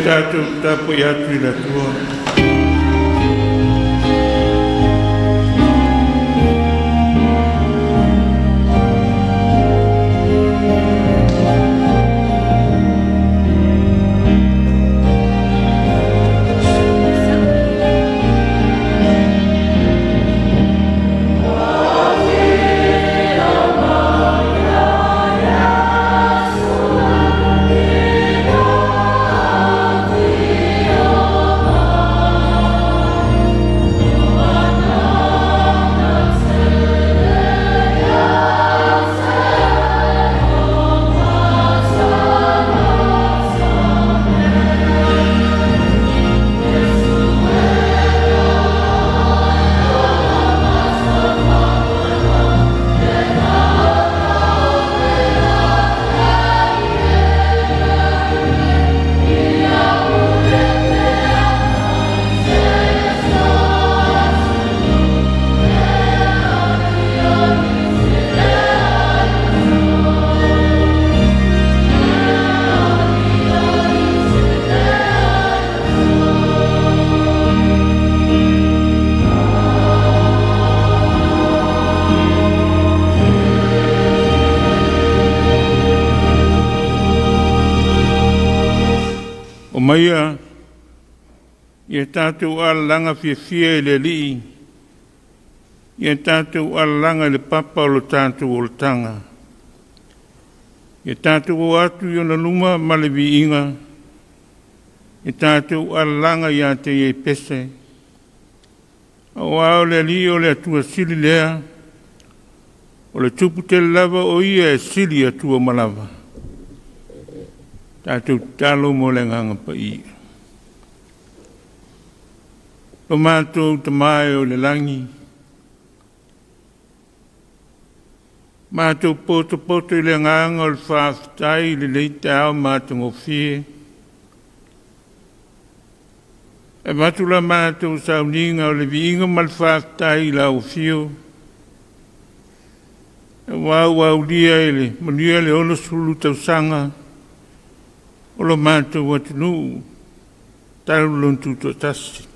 Tatou tapuai atu i le Atua. Maia ia tatou alalaga fiafia i le Alii, ia tatou alalaga i le papa o le tatou olataga. Ia tatou o atu i ona luma ma le viiga, ia tatou alalaga ia te ia i pese. Aua o le Alii o le Atua sili lea, o le tupu tele lava o ia e sili Atua ma lava. Tatou tatalo mo le agaga paia. O matou tamae o le lagi, matou poto poto i le agaga o le faafetai i lenei taeao matagofie. E avatu la matou sauniga o le viiga ma le faafetai i lau afio. E ua aulia i le manuia le 60 tausaga o lo matou atunuu talu lona tutoatasi.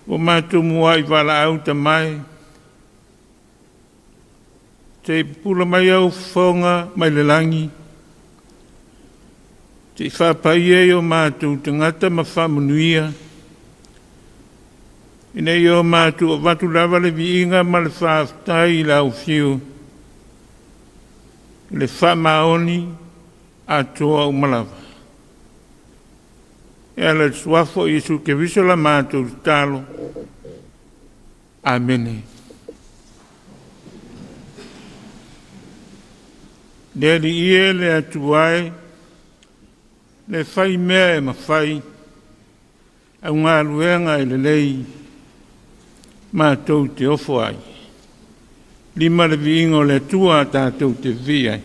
Ua matou muai valaau tamae, te pupula mai au fofoga mai le lagi, te whāpaia i o mātou tangata ma whamunuia, ina i o mātou avatu lava le viiga ma le whaaftai i lau whiu, le whaamaoni atoa umalava. E ala le suafo Iesu Keriso la mātou tatalo. Amene. Le Alii e le Atua e, le fai mea e mafai, au galuega e lelei, mātou te ofo ai. Lima le viiga o le Atua a tātou te vivii ai.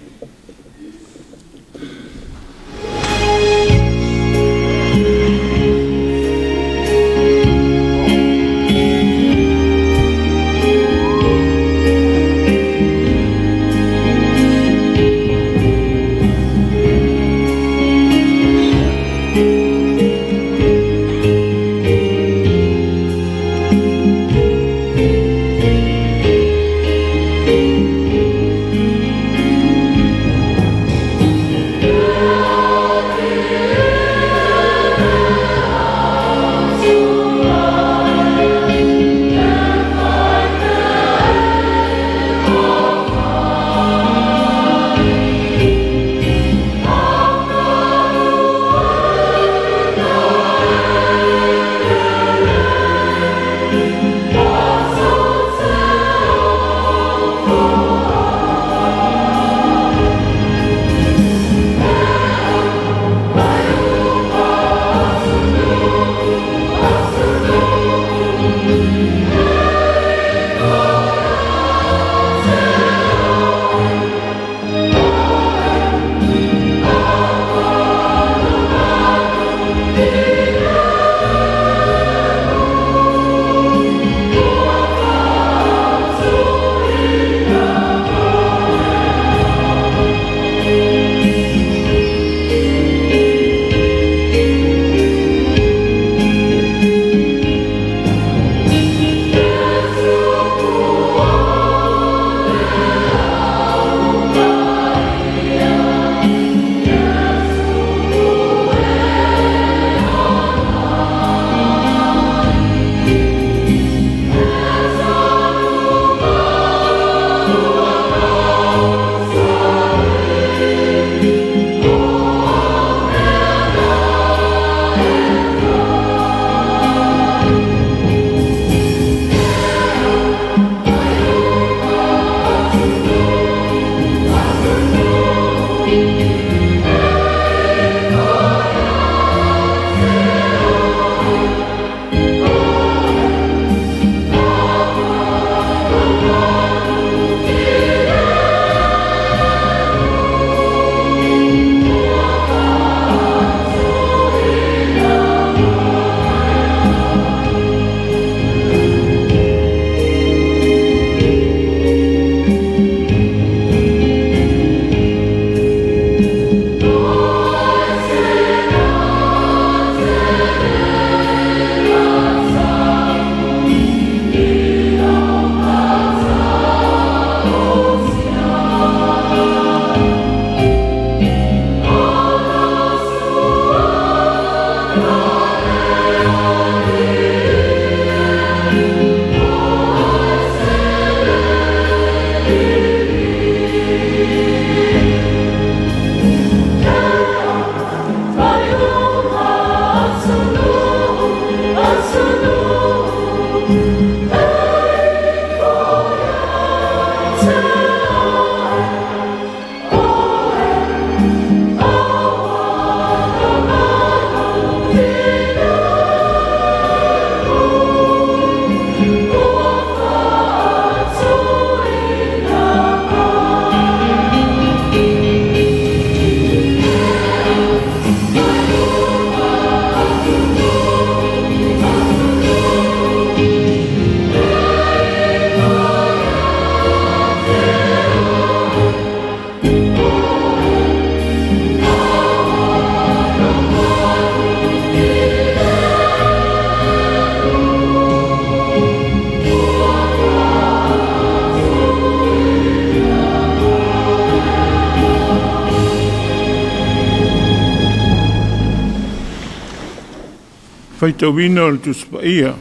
Faitauina o le Tusi Paia.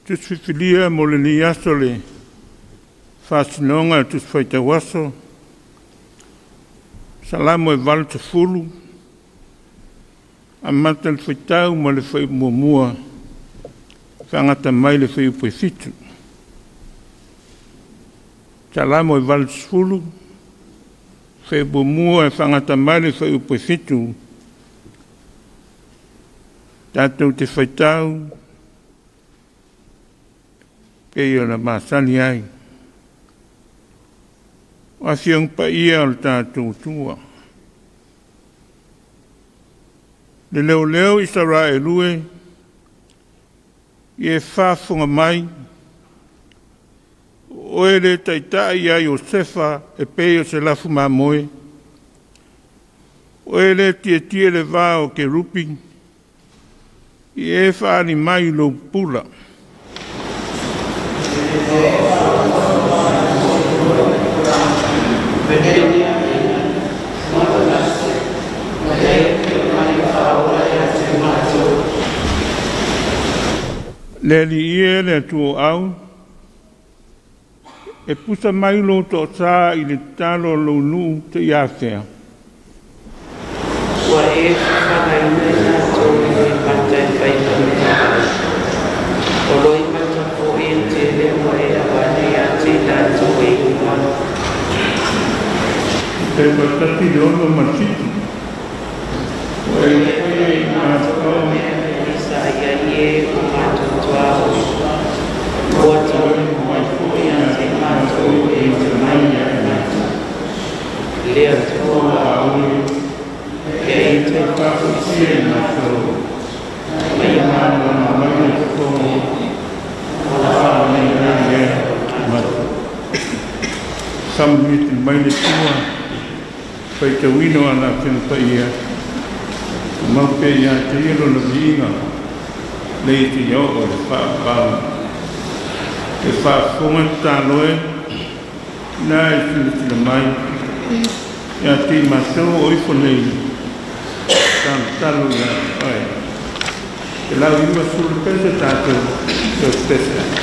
Tusi filia mo lenei aso le faasinoga o le Tusi Faitau Aso, Salamo e 80, amata le faitau ma le fuaiupu 1, faagata mai le fuaiupu 7. Salamo e 80, fuaiupu 1 faagata mai le fuaiupu 7, tatou te faitau pei ona masani ai. O afioga paia o le tatou Atua. Le leoleo Isaraelu e, ia e faafofoga mai, oe le taitai ia Iosefa e pei o se lafu mamoe, oe le tietie le vā o Kerupi, ia e faali mai lou pula. Le Alii e le Atua o au, e pusa mai lou toasā i le tatalo a lou nuu te iafea. Ua e fafagaina i latou i loimata e fai ma meaai. O loimata foi e tele ua e avane ia te i latou e inu ai. Te 167. Ua e faia i matou mea e sa i ai e o matou tuaoi. Ua taunuu mai foi ia te matou e te mai ia matou. Le Atua ia e toe faafoisia i matou. Mai ia mana mai le totogi o la faamalemaina o matou. Samamiti mai le Atua, faitauina o ana Afioga Paia, mau pea ia te ia lona viiga, nei te ia oo le faavavau. E faafofoga tatalo e, na e silasila mai, ia te i matou o ifo nei, talotalo ia te oe. 150 pese tatou, te pese.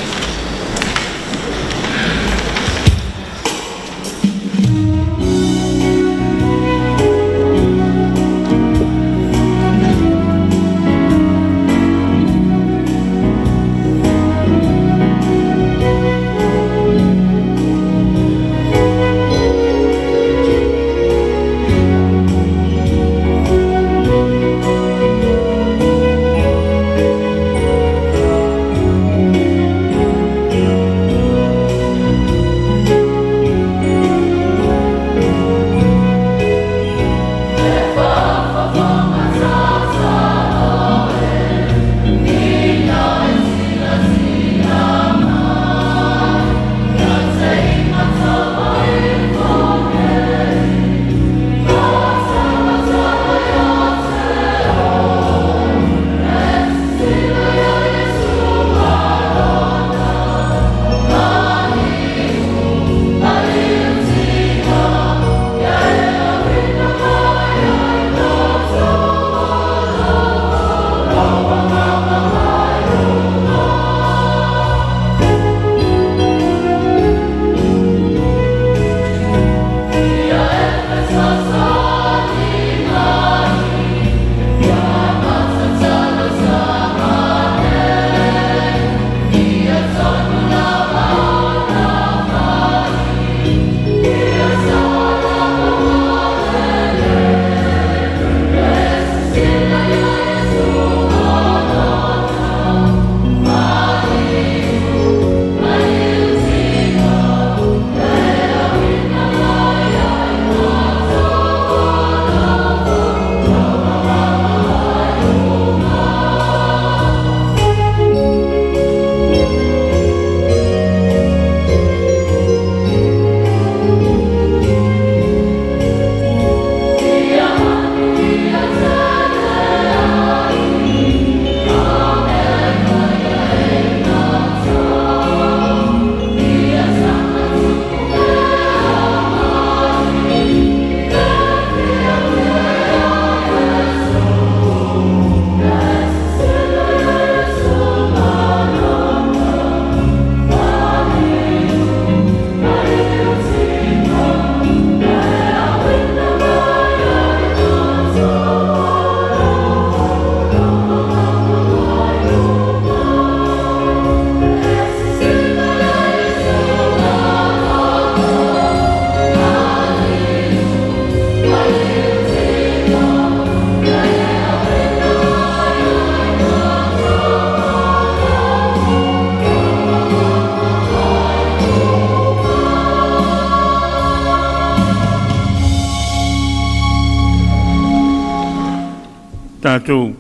Tatou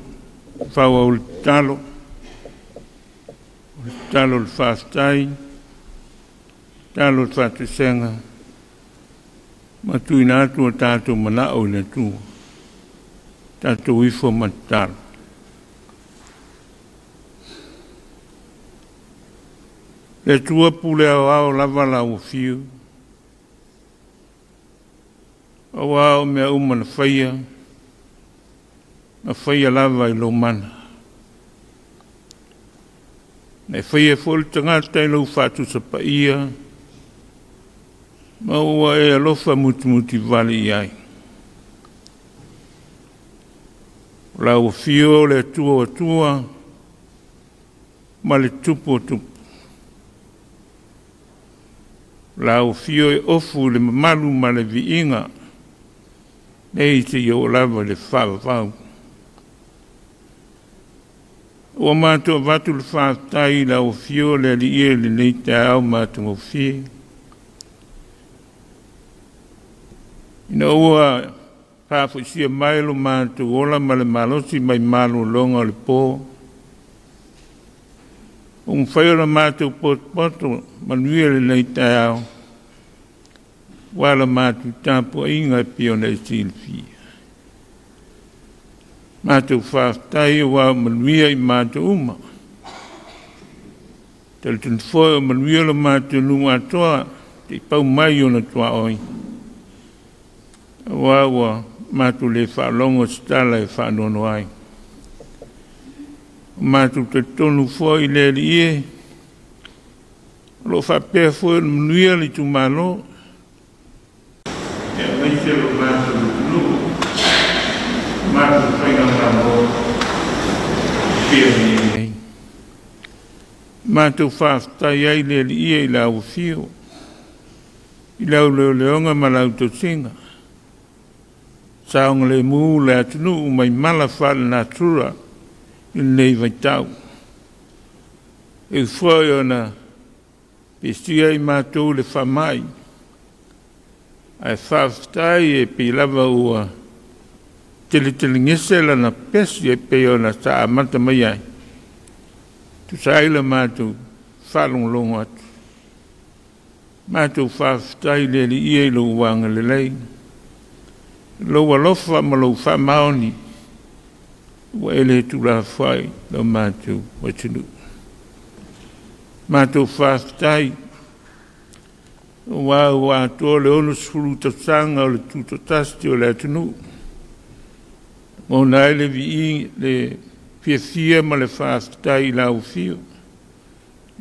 faaauau le tatalo, o le tatalo o le faafetai, tatalo o le faatoesega, ma tuuina atu o tatou manao i le Atua. Tatou ifo ma tatalo. Le Atua pule aoao lava lau afio, aua o mea uma na faia, na faia lava i lou mana. Na e faia foi le tagata i lou faatusapaia, ma ua e alofa mutimuti vale i ai. O lau afio o le Atua o Atua, ma le Tupu o Tupu. O lau afio e ofu i le mamalu ma le viiga, nei seia oo lava i le faavavau. Ua matou avatu le faafetai i lau afio le Alii e lenei taeao matagofie. Ina ua faafoisia mai lo matou ola ma le malosi mai malologa o le po, ua mafai ona matou potopoto manuia lenei taeao, ua la matou tapuaiga e pei ona e silafia. Matou faafetai ua manuia i matou uma. Talitonu foi o manuia lo matou nuu atoa te i pau mai ona tuaoi. Aua ua matou le faalogo se tala e faanoano ai. O matou talitonu foi i le Alii e, o lo o faapea foi ona manuia le itumalo. E aemaise lo matou atunuu, matou faigamalo, pei ona i ai nei. Matou faafetai ai le Alii e i lau afio, i lau leoleoga ma lau tausiga. Saogalemu le atunuu mai mala faalenatura i lenei vaitau. E foi ona pesia i matou le faamai, ae faafetai e pei lava ua teletelegese lana pesi e pei ona sa amata mai ai. Tusa ai le matou faalogologo atu. Matou faafetai le Alii e i lou agalelei, lou alofa ma lou faamaoni, ua e le tulafoai lo matou atunuu. Matou faafetai ua ua atoa le 60 tausaga o le tutotasi o le atunuu. Ona ai le viiga, le fiafia ma le faafetai i lau afio,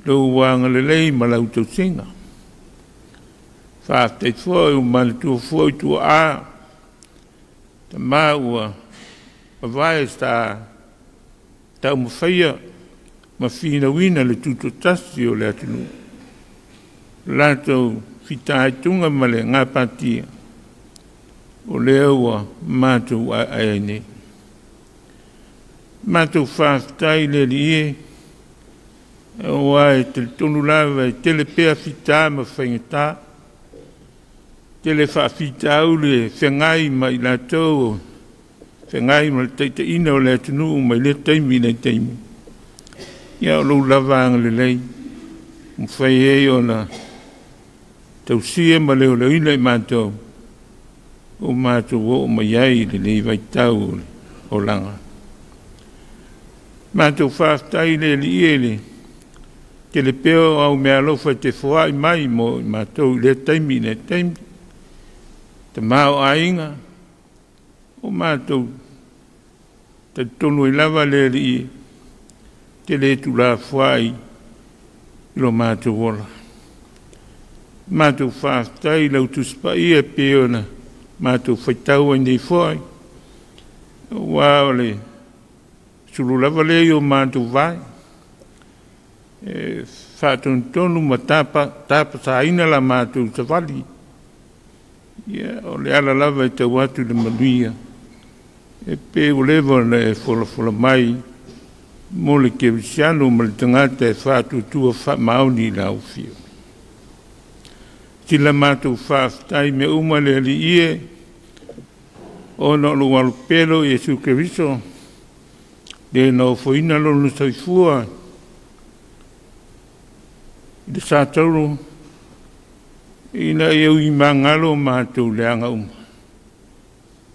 lou agalelei ma lau tausiga. Faafetai foi ua manatua foi tuaa, tama ua mavae sa taumafaia ma finauina le tutotasi o le atunuu. Latou fitaituga ma le gapatia, o lea ua matou aeae ai nei. Matou faafetai le Alii e, aua e talitonu lava e tele pea fita ma faigata, tele faafitauli e feagai ma i latou, feagai ma le taitaiina o le atunuu mai lea taimi i lea taimi. Ia o lou lava agalelei, mafai ai ona tausia ma leoleoina i matou, o matou oo mai ai i lenei vaitau o le olaga. Matou faafetai le Alii e le tele pea o au meaalofa e te foai mai mo i matou i lea taimi i lea taimi. Tama o aiga, o matou talitonu ai lava le Alii te le tulafoai i lo matou ola. Matou faafetai i lau Tusi Paia e pei ona matou faitau ai nei foi, aua o le sulu lava lea i o matou vai, e faatonutonu ma tapasaina la matou savali. Ia, o le ala lava e tau atu i le manuia, e pei ua leva ona e folafola mai mo le kerisiano ma le tagata e faatuatua faamaoni i lau afio. Sila matou faafetai mea uma le Alii e, ona o lou alopelo Iesu Keriso, Le nofoina lona soifua i le satauro ina ia uimagalo matou leaga uma.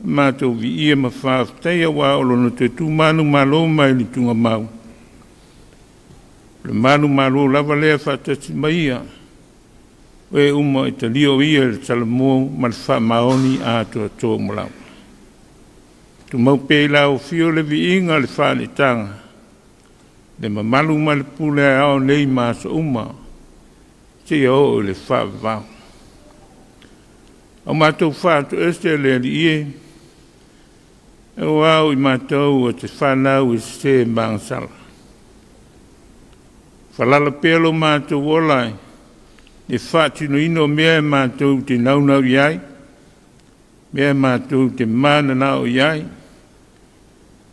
Matou viia ma faafetai aua o lona toe tumanumalo mai le tugamau. O le manumalo lava lea faatasi mai ia, o e uma e talia o ia le Salamo ma le faamaoni atoatoa uma lava. Tumau pea i lau afio le viiga le faaletaga, le mamalu ma le pule ao nei ma aso uma, seia oo i le faavavau. O matou faatoese le Alii e, aua o i matou o te fanau e sese magasala. Falala pea lo matou ola le faatinoina o mea e matou te naunau i ai, mea e matou te mananao i ai,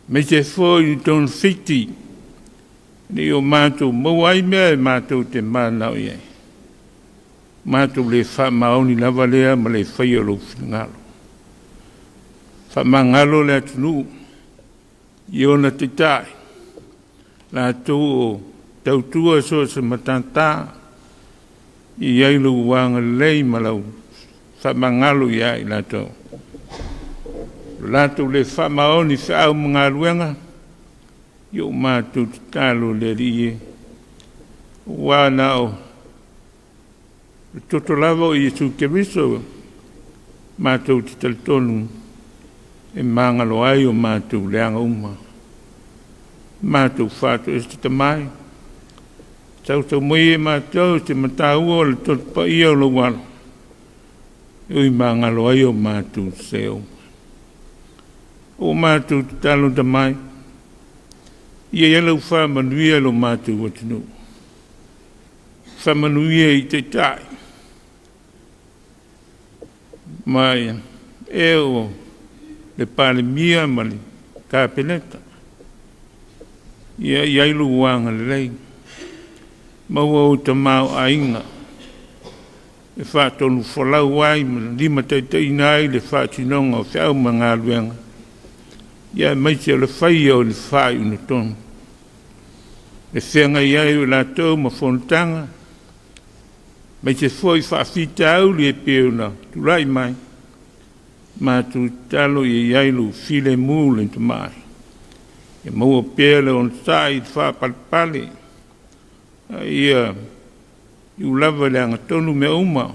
aemaise foi i togafiti ina ia matou maua ai mea e matou te mananao i ai. Matou le faamaoni lava lea ma le faia o lou finagalo. Faamagalo le atunuu i ona taitai, latou o tautua so o se matata, i ai lou agalelei ma lau faamagalo ia i latou. O latou le faamaoni feau ma galuega, ia o matou tatalo le Alii e, ua na o le toto lava o Iesu Keriso matou te talitonu e magalo ai o matou leaga uma. Matou faatoese tamai, sausau mai e matou te mataua o le toto paia o lou alo, e ui magalo ai o matou se uma. O matou tatalo tamai, ia ia lau faamanuia lo matou atunuu. Faamanuia i taitai, ma e o le Palemia ma le Kapeneta, ia iai lou agalelei, maua o tamaoaiga e faatonu folau ai ma limataitaiina ai le faatinoga o feau ma galuega, ia aemaise o le faia o le faaiuga tonu. E feagai ai o latou ma fonotaga, aemaise foi faafitauli e pei ona tulai mai, matou tatalo ia i ai lou filemu le tamai. Ia maua pea le onosai i le faapalepale, a ia iu lava i le agatonu mea uma,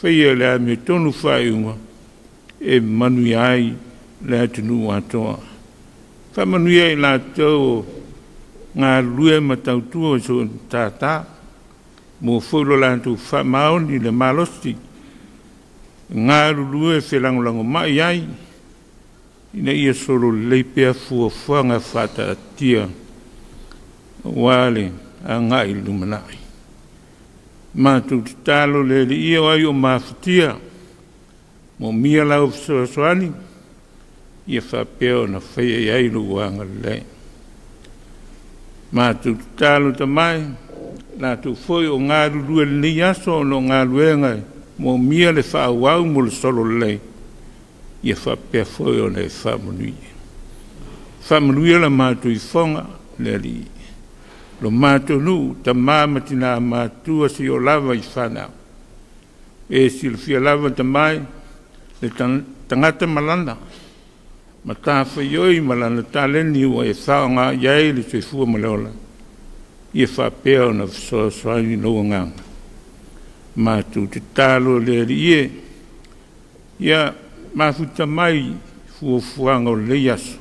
faia le amiotonu faaiuga e manuia ai le atunuu atoa. Faamanuia i latou o galulue ma tautua i so tātā, mo foi lo latou faamaoni le malosi, galulue felagolago mai ai, ina ia sololelei pea fuafuaga faataatia aua le agai i le lumanai. Matou tatalo le Alii o ai o mafatia, moomia lau fesoasoani, ia faapea ona faia i ai lou agalelei. Matou tatalo tamai, latou foi o galulue lenei aso ona o galuega moomia le faaauau mo le sololelei, ia faapea foi ona e faamanuia. Faamanuia la matou ifoga le Alii, lo matou nuu, tamā ma tinā matua seia oo lava i fanau. E silafia lava tamai le tagata malana, matafaioi ma lana taleni ua e faaaoga i ai le soifua ma le ola, ia faapea ona fesoasoani lou agaga. Matou tatalo le Alii e, ia mafuta mai fuafuaga o lenei aso,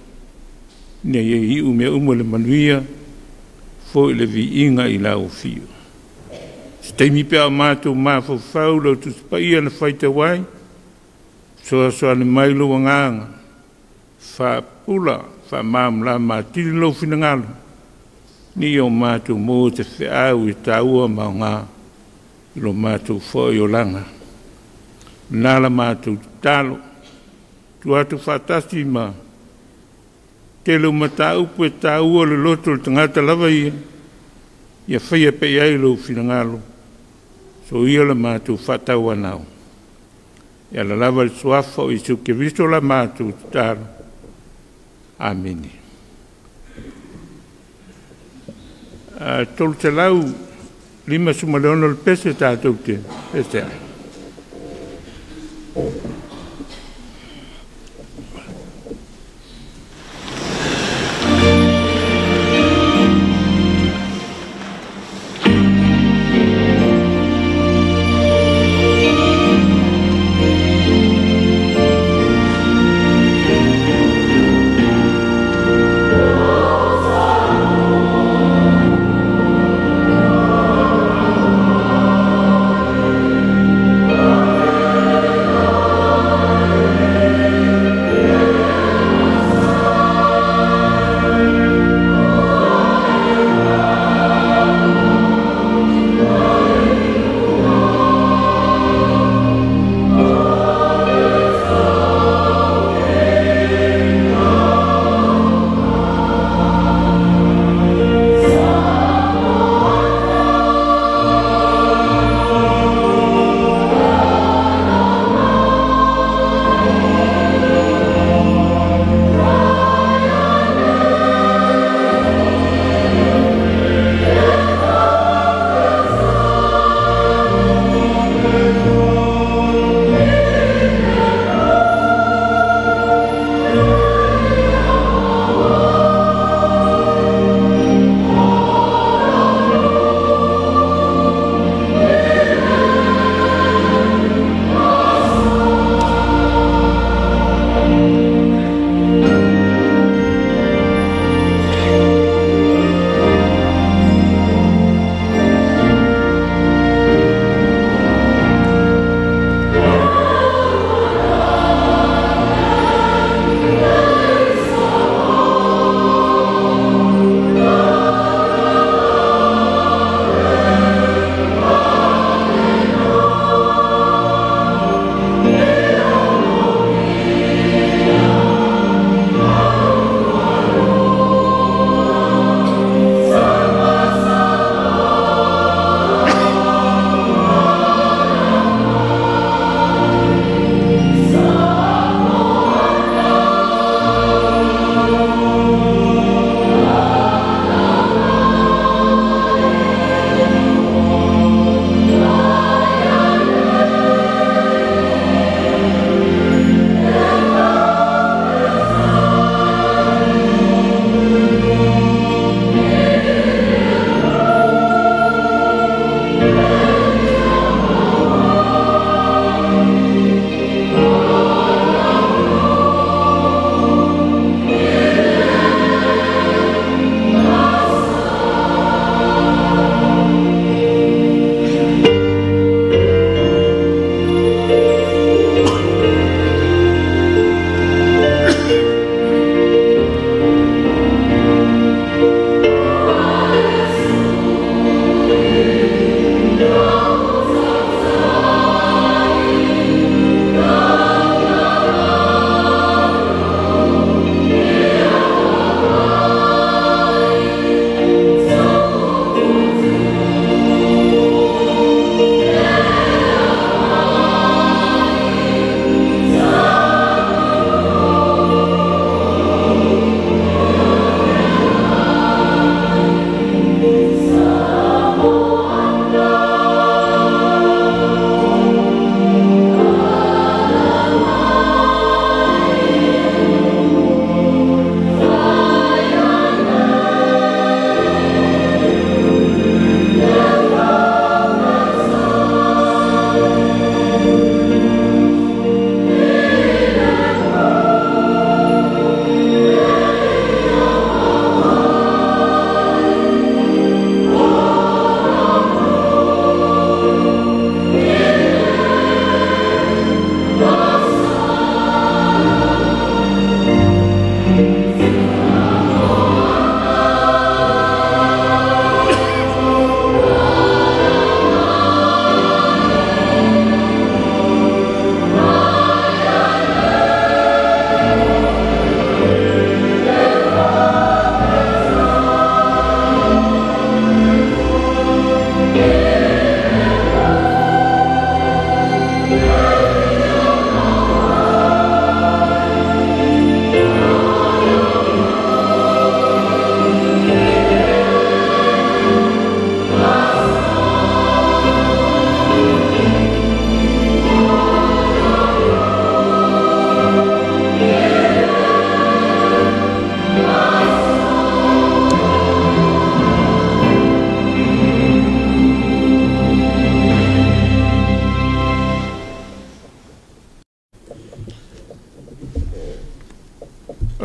ina ia iu mea uma le manuia, foi le viiga i lau afio. Se taimi pe a o matou mafaufau lau Tusi Paia na faitau ai, fesoasoani mai lou agaga, faapula, faamalamalama atili lou finagalo, ni o matou maua te feau i taua ma aoga i lo matou foi olaga. Na la matou tatalo, tuu atu faatasi ma tele o mataupu e taua le loto o le tagata lava ia, ia faia pea i ai lou finagalo, soia la matou faatauanau. E ala lava i le suafa o Iesu Keriso la matou tatalo. Amene. 356 le pese tatou te pese ai.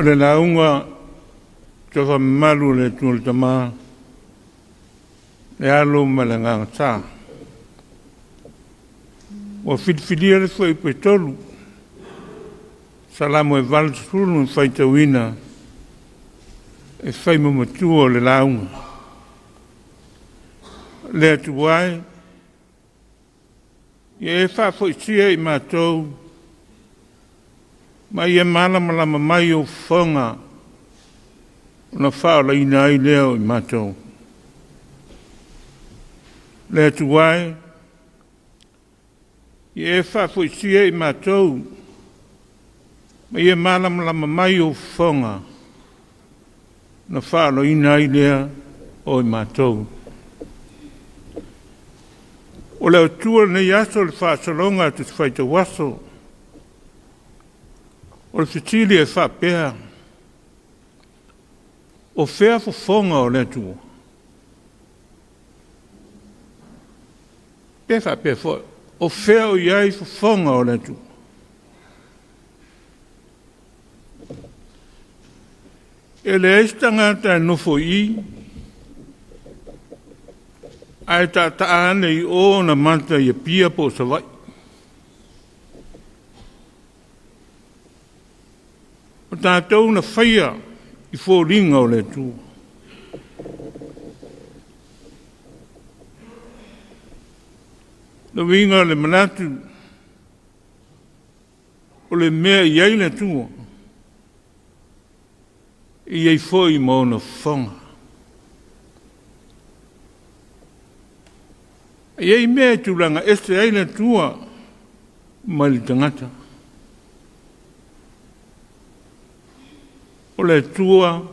Le lauga tofa mamalu le Atua le Tama, le Alo ma le Agaga Sa. Ua filifilia le fuaiupu e 3, Salamo e 80 ma faitauina e fai ma matua o le lauga. Le Atua e, ia e faafoisia i matou, ma ia malamalama mai ou fofoga, ona faaolaina ai lea o i matou. Le Atua e, ia e faafoisia i matou, ma ia malamalama mai ou fofoga, ona faaolaina ai lea o i matou. O le Atua lenei aso le faasologa a Tusi Faitauaso, o le fesili e faapea, o fea fofoga o le Atua? Pe faapea foi, o fea o i ai fofoga o le Atua? E leai se tagata e nofo i i, ae taataa ane i o ona mata i Apia po o Savaii. O tatou na faia i foliga o le Atua. Le uiga o le manatu, o le mea i ai le Atua, e i ai foi ma ona fofoga. E i ai mea e tulaga ese ai le Atua mai le tagata. O le Atua,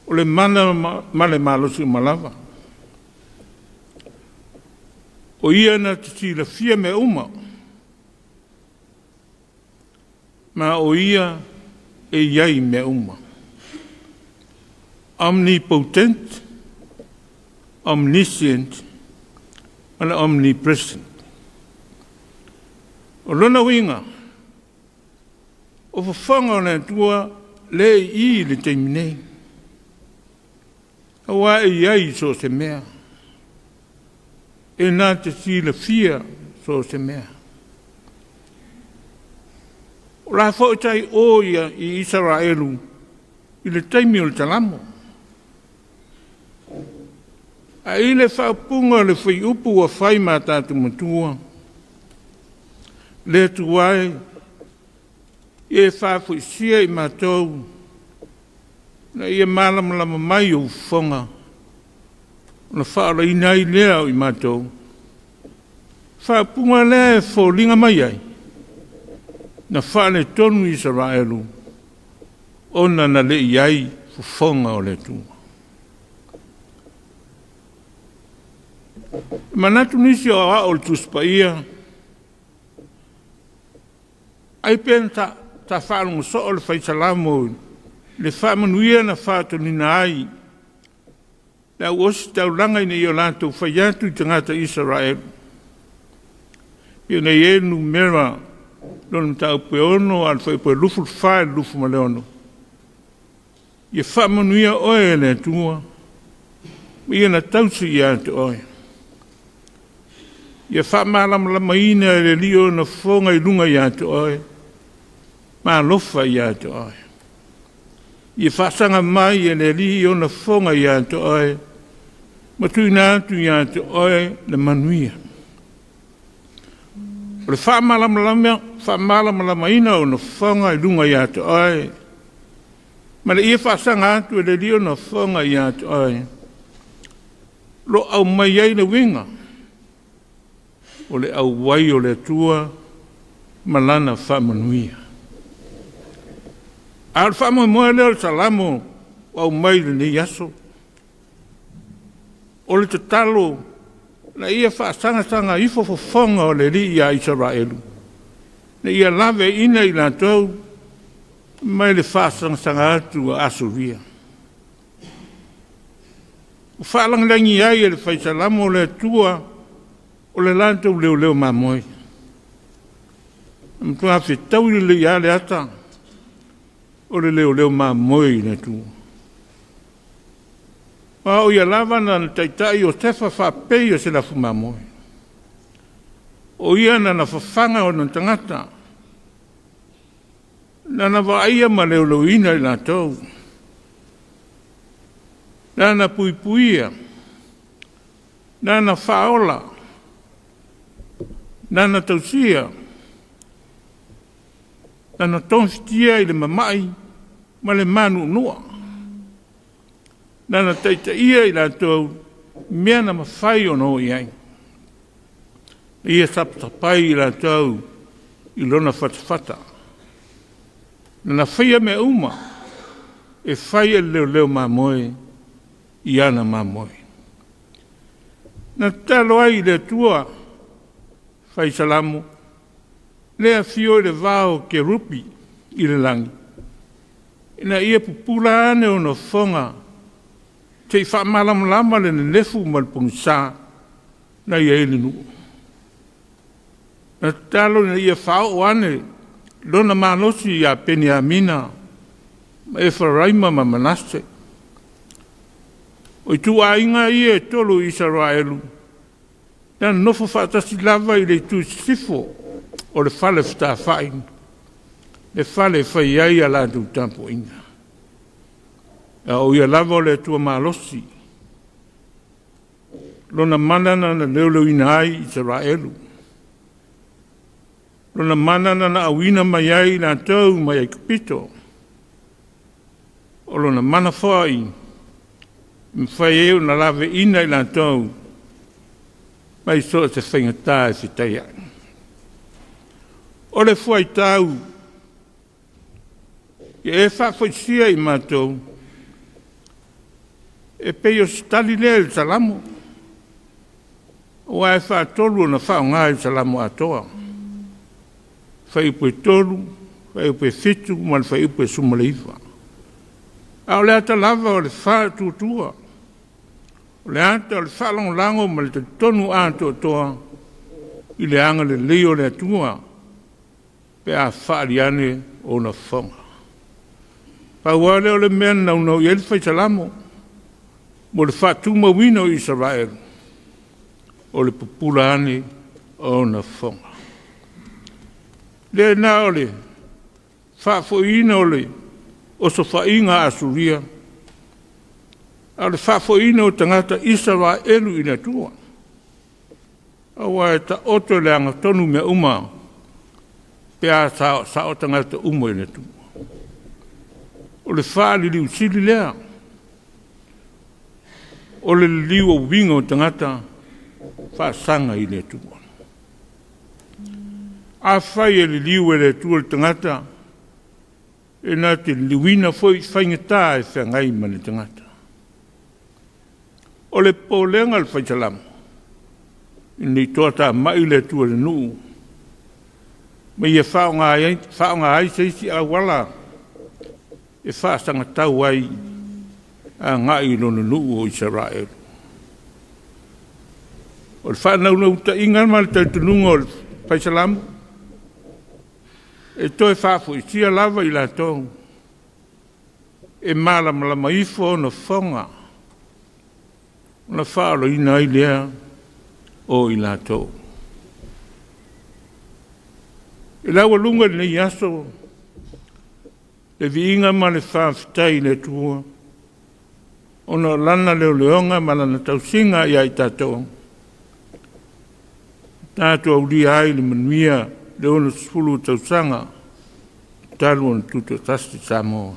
o le mana ma le malosi uma lava. O ia na te silafia mea uma, ma o ia e i ai mea uma. Omnipotent, omniscient, ma le omnipresent. O lona uiga, o fofoga o le Atua le i i le taimi nei. Aua e i ai so o se mea, e na te silafia so o se mea. O la foi tai o ia i Isaraelu i le taimi o le talamo. A i le faapuga o le fuaiupu ua fai ma tatou matua, le Atua e, ia e faafoisia i matou, na ia malamalama mai ou fofoga, ona faaolaina ai lea o i matou. Faapuga lea e foliga mai ai, na faaletonu Isaraelu, ona na le i ai fofoga o le Atua. E manatu nisi o aoao o le Tusi Paia, ai pe na ta faalogo soo le fai Salamo le faamanuia na faatonuina ai le au ositaulaga ina ia o latou fai atu i tagata Isaraelu. Pei ona i ai le numera lona mataupu e 6 a le fuaiupu e 24 i le 26. Ia faamanuia oe e le Atua, ma ia na tausi ia te oe. Ia faamalamalamaina e le Alii ona fofoga i luga ia te oe, ma alofa ia te oe. Ia faasaga mai e le Alii ona fofoga ia te oe, ma tuuina atu ia te oe le manuia. O le faamalamalamaina ona fofoga i luga ia te oe, ma le ia faasaga atu e le Alii ona fofoga ia te oe, lo aumai ai le uiga o le auai o le Atua ma lana faamanuia. A o le faamoemoe lea o le Salamo ua aumai lenei aso, o le tatalo na ia faasagasaga ifo fofoga o le Alii ia Isaraelu, na ia laveaiina i latou mai le faasagasaga atu a Asuria. Ua faalagilagi ai e le fai Salamo le Atua o le latou leoleo mamoe. E matua fetaui lelei lava le ata, O le leoleo mamoe i le Atua. A o ia lava na taitai Iosefa faapei o se lafu mamoe. O ia na fafaga ona tagata, na vaaia ma leoleoina i latou, na puipuia, na faaola, na tausia, na tofitia i le mamai ma le manuanua, na taitaia i latou mea na mafai ona o i ai. Ia tapatai i latou i lona fatafata. Na faia mea uma e fai e le leoleo mamoe i ana mamoe. Na tatalo ai i le Atua fai salamo, le afio i le vao kerupi i le lagi, ina ia pupula ane ona fofoga, se'i faamalamalama le nenefu ma le pogisa na i ai le nuu. Na tatalo ina ia faaoo ane lona malosi ia Peniamina ma Efaraima ma Manase. O ituaiga ia e tolu i Isaraelu, na nonofo faatasi lava i le itu sisifo o le fale fetafa'i, le fale e fai ai a latou tapuaiga. A o ia lava o le Atua malosi, lona mana na leoleoina ai Isaraelu, lona mana na auina mai ai i latou mai Aikupito, o lona mana foi mafai ai ona laveina i latou mai so o se faigata e fetaia. O le fuaitau ia e faafoisia i matou, e pei o se tali lea i le salamo, ua e faatolu ona faaaoga i le salamo atoa, fuaiupu e 3, fuaiupu e 7 ma le fuaiupu e 19. A o le ata lava o le faatuatua, o le ata o le faalagolago ma le talitonu atoatoa i le agalelei o le Atua pe a faali ane ona fofoga. Pau lava lea o le mea na naunau i ai le fai salamo mo le faatumauina o Isaraelu, o le pupula ane ona fofoga. Lena o le faafoiina o le osofaiga a Asuria, a o le faafoiina o tagata Isaraelu i le Atua. Aua e taoto le agatonu mea uma pe a sao tagata uma i le Atua. O le faaliliusili lea, o le liliu o uiga o tagata faasaga i le Atua. Afai e liliu e le Atua le tagata, e na te liliuina foi faigata e feagai ma le tagata. O le popolega o le fai salamo, ina toa tamai le Atua i le nuu, ma ia faaaoga ai se isi auala e faasagatau ai agai i lona nuu o Isaraelu. O le faanaunautai ma le talitonuga o le fai salamo, e toe faafoisia lava i latou, e malamalama ifo ona fofoga, ona faaoloina ai lea o i latou. E laualuga i lenei aso, le viiga ma le faafetai i le Atua, ona o lana leoleoga ma lana tausiga ia i tatou, tatou aulia ai le manuia le 60 tausaga talu ona tutoatasi Samoa.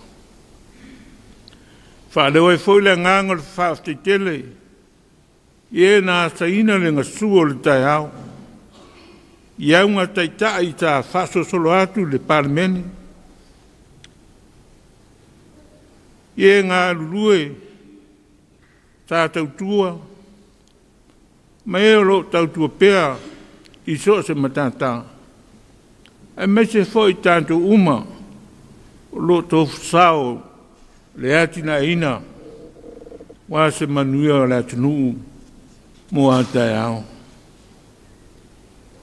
Faaleo ai foi le agaga o le faafetai tele i e na asaina le gasua o le taeao, i auga taitai sa faasolosolo atu i le Palemene, i e galulue sa tautua ma e o loo tautua pea i so o se matata, aemaise foi tatou uma o loo tofusao le atinaeina ua se manuia o le atunuu mo a taeao.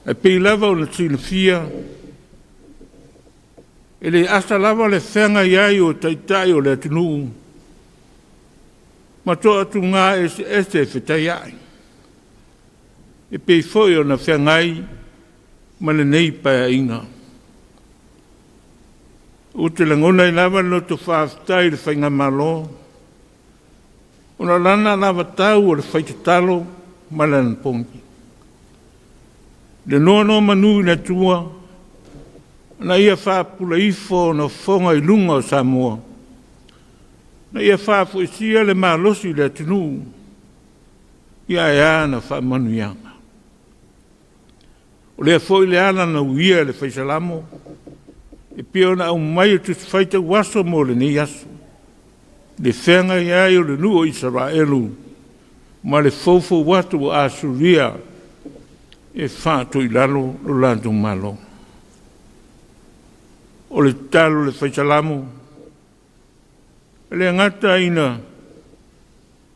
E pei lava ona silafia, E le asa lava le feagai ai o taitai o le atunuu ma toatuga eseese e fetaiai, e pei foi ona feagai ma lenei Paeaiga. Ou te lagona ai lava le loto faafetai i le Faigamalo, ona o lana anavatau o le faitatalo ma le anapogi. Le nonomanu i le Atua, na ia faapupula ifo ona fofoga i luga o Samoa, na ia faafoisia le malosi i le atunuu, ia ae a na faamanuiaga. O lea foi le ala na uia e le Fai Salamo, e pei ona aumai e le Tusi Faitau Aso mo lenei aso, le feagai ai o le nuu o Isaraelu ma le foufou atu o Asuria e faatoilalo lo latou Malo. O le tatalo a le Fai Salamo, e le gata ina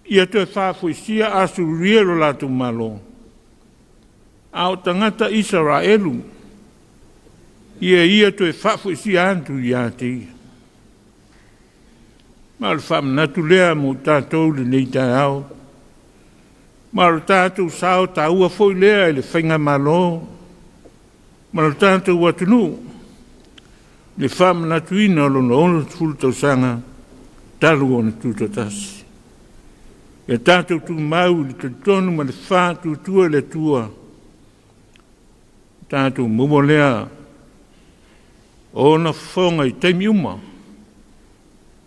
ia toe faafoisia Asuria lo latou Malo, a o tagata Isaraelu ia toe faafoisia atu ia te ia. Ma o le faamanatu lea mo tatou lenei taeao, ma o le tatou sao taua foi lea i le Faigamalo ma le tatou atunuu, le faamanatuina o lona 60 tausaga talu ona tutoatasi. Ia tatou tumau i le talitonu ma le faatuatua i le Atua, tatou maua lea o ona fofoga i taimi uma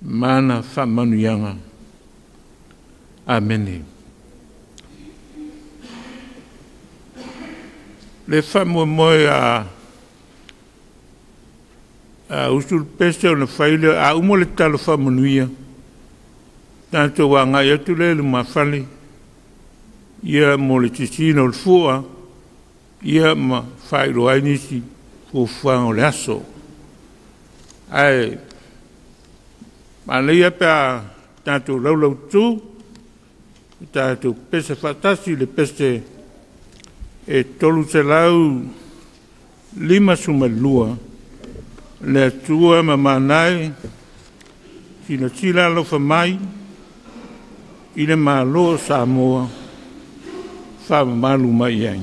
ma ana faamanuiaga. Amene. Le faamoemoe a usu le pese ona fai lea, a uma le tatalo faamanuia, tatou agai atu lea i lumafale, ia mo le sisiina o le fua, ia ma faailoa ai nisi fuafuaga o le aso. Ae manaia pe a tatou laulaututu, tatou pese faatasi i le pese e 352, le Atua mamana e, silasila alofa mai i le Malo o Samoa, faamamalu mai i ai.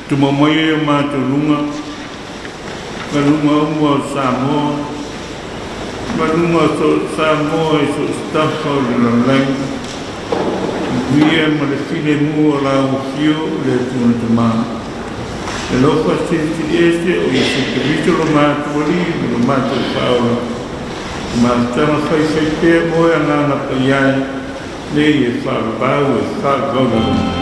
Tumamai e o mātou lunga, ma lunga umua o Samoa, ma lunga o so Samoa i so stafa o le lalai, Via ma le file mua o la ufio le tuna tamā. Le lofa sisi ese o Iesu Keriso lo mātou ali ma lo mātou whaola. Mātanga whai whai pēr moe a ngāna paiai, nei e whaavau e whaavau.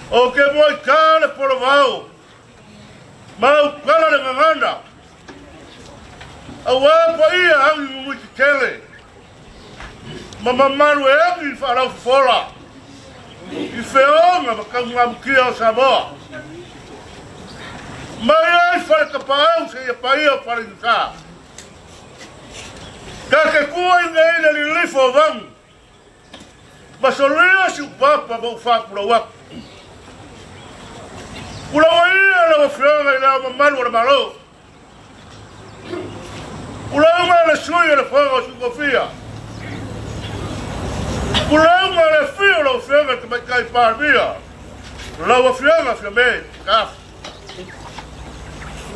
O ke moi ka le polovau, mau kala le ngangana, aua pa ia angi mumui te tele, ma mamalu e angi i whaalau fofola, i wheonga ma kaungamukia o Samoa. Mai ai whare kapaau se ia paia o whare yuta. Ka ke kua i ngei le lilifo o vangu, ma solia si upapa ma ufakula waku. Ula waia la wafioga i lea mamalu o le malo. Ula unga le sui o le foga o sukofia. Ula unga le fio la wafioga i te maikai pāmia. La wafioga fia me kafu.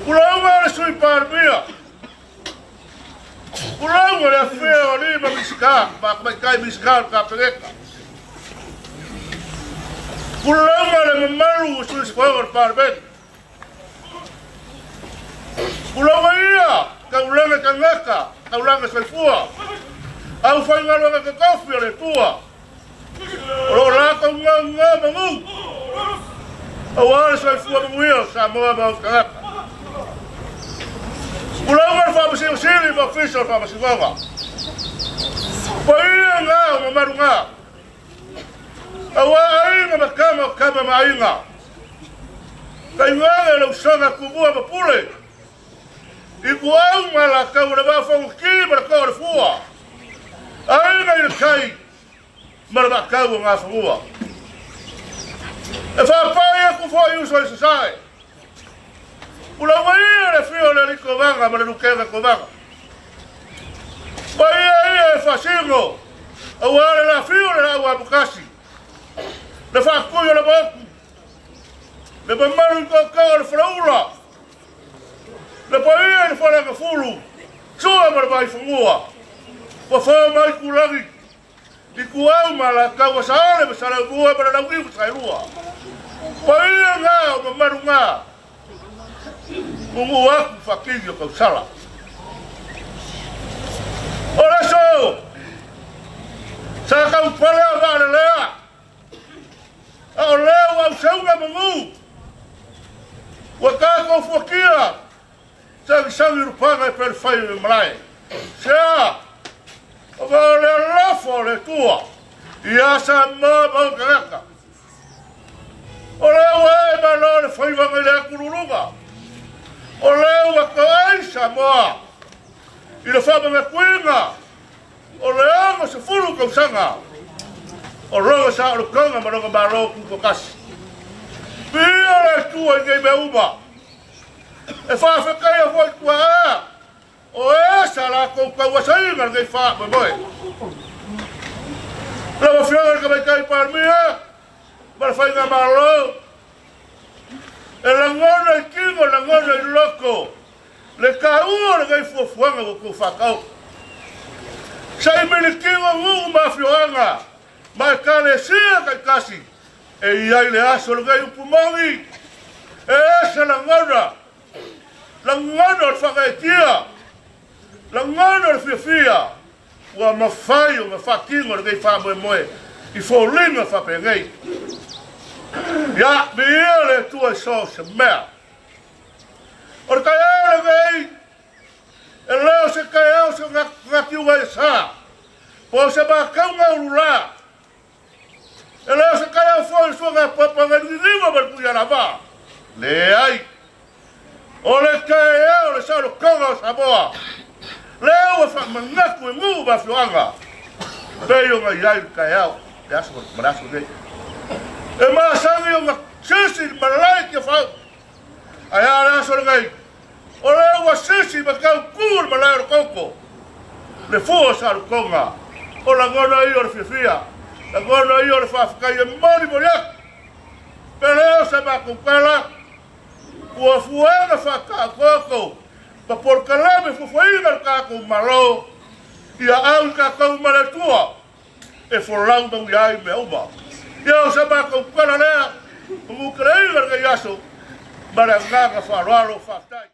Ula unga le sui pāmia. Ula unga le fio o lima misika, ma maikai misika o ka pegeka. Pulauga le mamalu o sui foga o le Palemene. Pulauga ia, kaulanga kangaka, kaulanga soifua. Au whaingaluanga kakafi o le tua. O lo lākou ngau ngā mangu. Au ale soifua manguia o Samoa ma o kangaka. Pulauga le whaamasiosili ma ofisa o le whaamasigoga. Paia ngā o mamalu ngā. Aua ainga makama o kama mainga. Kai ngā le usanga kumua mapule. I ku au mala kau le mafangu ki ma le kau le fua. Ainga i le kai ma le makau o ngā fangua. E whaapai e ku fo i uso i sasae. Ula waia le fio le liko vanga ma le lukega kovanga. Paia ia e whasingo. Aua le la fio le lau apukasi. Le whakui o le moku, le mamalu i kōkau o le whalaula, le paia i le whalanga fulu, sua ma le maifungua, ua whao mai kulangi, i kuau ma la kau saale ma salau mua ma le lauiu sailua. Paia ngā o mamalu ngā, mungu aku whakingi o kausala. O leso, sa kaupale o waalelea, a o leo au saunga mangu, ua kākou fuakia, sangisangi rupanga e pere whai me malae. Sea, o ka o leo lafo o le tua, i asa maa mau kangaka. O leo e malo le whaiwanga i le akululuga. O leo wa ka ai Samoa, i le whamanga kuinga, o le anga se fulu kausanga. O roga sa o le konga ma roga malo kuko kasi. Pia le tua i ngei mea uma. E whaawhekai a foi kua a. O e sa la koukou a sainga le ngei whaa moe moe. La wafioga le kamaikai Palemia, ma le whainga malo. E langona i kingo, langona i loko. Le taua o lenei fuafuaga ua tou faatao. Sa i milikiga nuu ma afioaga ma ekalesia taitasi e iai le aso lenei upu moni e ese lagona, lagona o le faagaetia, lagona o le fiafia ua mafai ona faatino lenei faamoemoe i foliga faapenei. Ia, viia le Atua i so o se mea. O le taeao lenei, e le o se taeao se gatiuga i sa, po o se makauga ululā. E le o se taeao foi i suaga papa ngai liliva ma le tuialava. Leai, o le taeao le saolotoga o Samoa, lea ua faamanatu e nuu ma afioaga, pei ona i ai le taeao, le aso ma le aso nei. E masani ona sisi le malae Tiafau, ae a le aso lenei, o lea ua sisi ma tautū le malae o le koko, le fua o saolotoga, o lagona ia o le fiafia, lagona ia o le faafetai e molimoli atu. Pe lea o se matou tala, fuafuaga faataotooto, ma polokalame fuafuaina le tatou Malo, ia au i tatou ma le Atua, e folau mauia ai mea uma. Ia o se matou tala lea, o muteleina lenei aso, ma le agaga faaaloalo faafetai.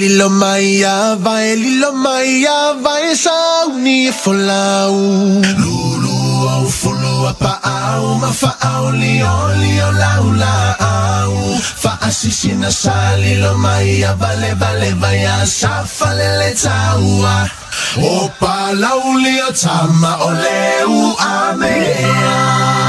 Lilo mai a vai, lilo mai a vai, sauni e folau. Lulu au fulu a pa au, ma fa au li o li o lau la au. Fa asisina sa lilo mai a vale vale vai a sa falele taua. O palau li o tama o leu a mea.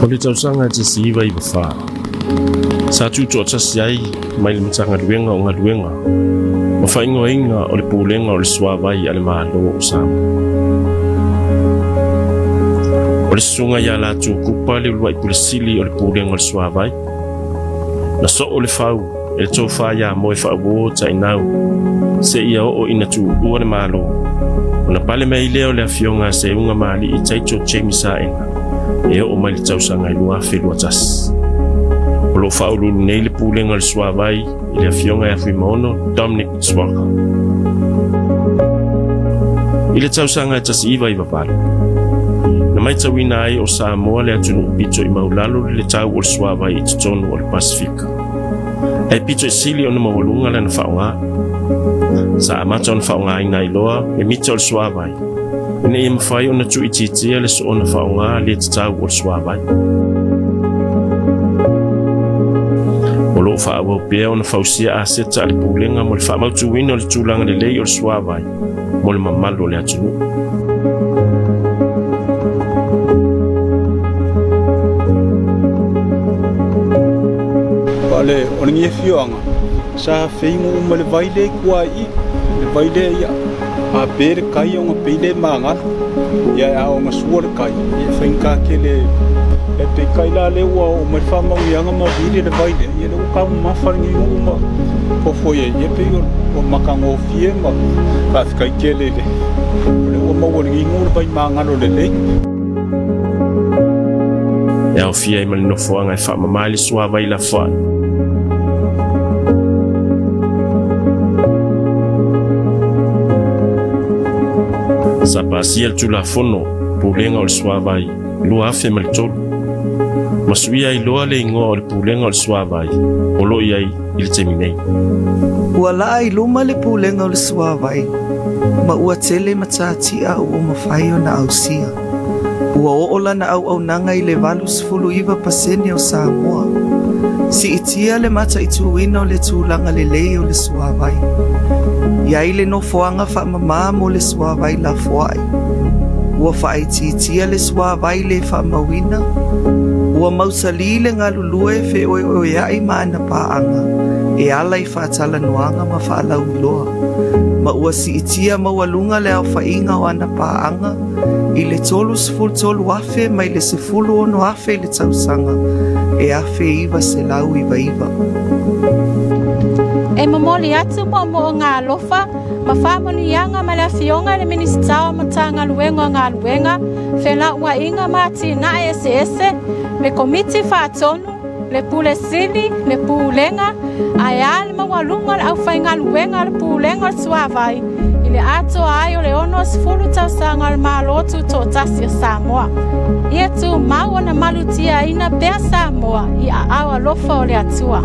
O le tausaga e 1994, sa tutoatasi ai mai le Matagaluega o Galuega ma faaigoaina o le Pulega o le Suavai a le Malo o Samoa. O le susuga ia Latu Kupa le uluai pule sili o le Pulega o le Suavai. Na soo le fau e le tofa ia Moe Faauo Tainau seia oo ina tuua le Malo. Ona pale mai lea o le afioga a Seuga Maalii Taito James Saena e oo mai le tausaga e 2021. O loo faauluulu nei le Pulega o le Suavai i le afioga ia Fuimaono Dominic Swaka. I le tausaga e 1998, na matauina ai o Samoa le atunuu pito i maulalo i le tau o le suavai i totonu o le Pasifika. Ae pito i sili ona maualuga lana faaaoga. Sa amata ona faaaogaina ai loa le mita o le suavai, ina ia mafai ona tuuitiitia le soona faaaoga le tatau o le suavai. O loo faaauau pea ona fausia aseta a le Pulega mo le faamautuina o le tulaga lelei o le suavai mo le mamalu o le atunuu. O le afioaga sa feigo uma le vai lea i tua i le vai lea ia a pe le kai ona pei le magalo ia a ona sua le kai ia faigata tele e pe kai la le ua o mai faamanuiaga ma vili le vai lea ia le ua taumamafa lenei nuu ma fofo ai ia pei o matagofie ma faafetai tele i le o le ua maua lenei nuu le vai magalo lelei. E aofia ai ma le nofoaga e faamama ai le suavai lafoai. Sa pasia le Tulafono Pulega o le Suavai 2003. Ma suia ai loa le igoa o le Pulega o le Suavai o loo i ai i le taimi nei. Ua laa i luma le Pulega o le Suavai, ma ua tele matatia ua mafai ona ausia. Ua oo lana auaunaga i le 89% o Samoa. Siitia le mataituina o le tulaga lelei o le suavai. Iai le nofoaga faamamā mo le suavai lafoai. Ua faaitiitia le suavai le faamauina. Ua mausali le galulue feoeoeai ma ana paaga e ala i faatalanoaga ma faalauiloa. Ma ua siitia maualuga le aofaiga o ana paaga i le 33,000 mai le 16,000 i le tausaga e 1999. E momoli atu moomooga alofa ma faamanuiaga ma le afioga i le Minisita o Matagaluega o Galuega, Felauaiga ma Atinae Eseese, le Komiti Faatonu, le Pule Sili, le Pulega, ae a le maualuga o le aufaigaluega o le Pulega o le Suavai i le atoa ai o le 60 tausaga o le Malo Tutoatasi o Samoa. Ia tumau ona malutiaina pea Samoa i aao alofa o le Atua.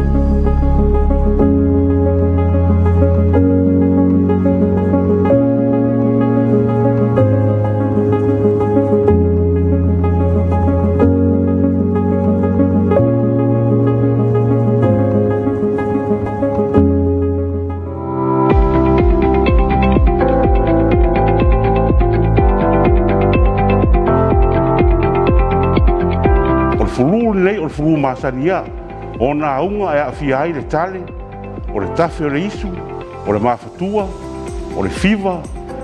O le fulu lenei o le fulu masani ona auga e aafia ai le tale, o le tafe o le isu, o le mafatua, o le fiva,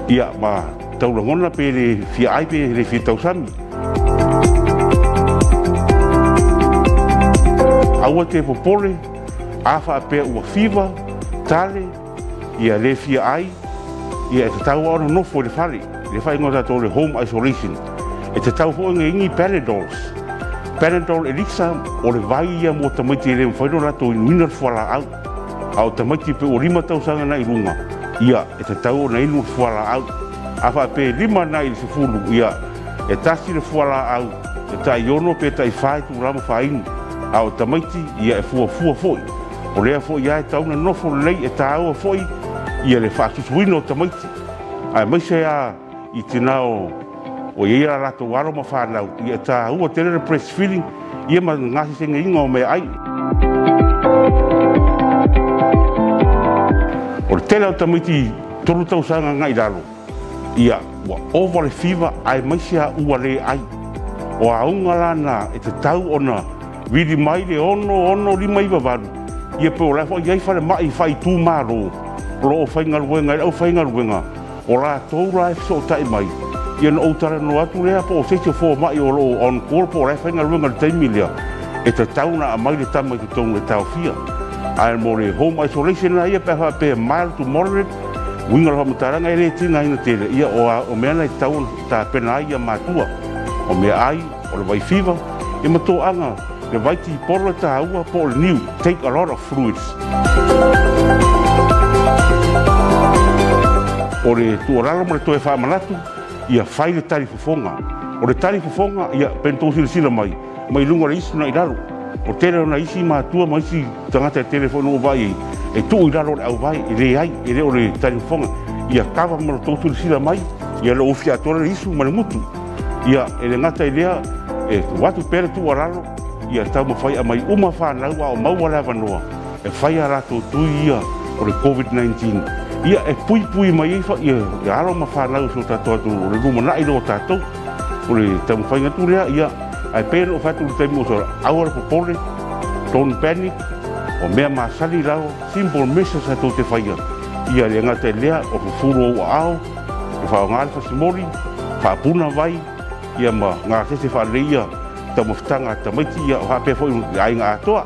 ia ma taulagona pe le fia ai pe le fia tausami. Aua te popole, a faapea ua fiva, tale, ia le fia ai, ia e tatau ona nofo i le fale, le faaigoa tatou le home isolation. E tatau foi ona ingi Panadols. Panadol Elixir o le vai ia mo tamaiti e le mafai ona latou inuina le fualaau. A o tamaiti pe ua 5 tausaga na i luga, ia e tatau ona inu le fualaau. A faapea e 5 na i le 10, ia e tasi le fualaau, e tai 6 pe tai 4 itula ma faainu. A o tamaiti, ia e fuafua foi. O lea foi ia e tau na nofo lelei e tāua foi ia le faasusuina o tamaiti. Ae maise a i tina o ia ia latou alo ma whanau, ia tāua tele le breastfeeding, ia ma ngasesega inga o mea ai. O le tele o tamaiti 3 tausaga ngai lalo, ia ua ova le fiva ae maise a ua le ai. O auga lana e tatau ona vili mai le 6 6 5 9 8. Ia pe o la foi ai fale mai fai tu malo. O lo o faigaluega i le aufaigaluega o latou la e fesootai mai. Ia na ou talanoa atu lea po o se isi o fomai o lo o on call po o la e faigaluega i le taimi lea. E tatau na aumai le tama i totonu e taofia. Ae mo le home isolation la ia pe a faapea mild to moderate, uiga o le faamatalaga e le tigaina tele. Ia o mea na e tatau ona tapena ai ia matua. O mea ai, o le vaifiva, ia ma toaga le vaitipolo e taua po o le niu. Take a lot of fluids. O le tuualalo ma le toe faamanatu, ia fai le talifofoga. O le talifofoga, ia pe na tou silasila mai, mai luga o le isu na i lalo. O tele ona isi matua ma isi tagata e tele foi na ou vaai ai, e tuu i lalo o le auvai, e leai, e le o le talifofoga. Ia kava ma lo tou silasila mai, ia le ufi atoa le isu ma le gutu. Ia e le gata i lea, e tuu atu pea le tuualalo, ia taumafai aumai uma whanau a o maua le avanoa, e whai a rātou tui ia o le COVID-19. Ia e pui pui mai ai ia, ia alo ma whanau so tātou atu o le lumanai lo tātou. O le taumafai atu lea, ia ai pē no whatu le taimi o so aua le popole, don't panic, o mea masali lau, simple measures a tau te whaia. Ia le ngata i lea, o fufuru o ao, e whaonga le whasimoli, whaapuna vai, ia ma ngā sese whaarei ia, taumafataga a tamaiti ia o faapea foi i aiga atoa.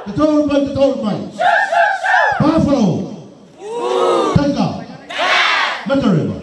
Te tolu mai, te tolu mai. Buffalo. Taika. Matareva.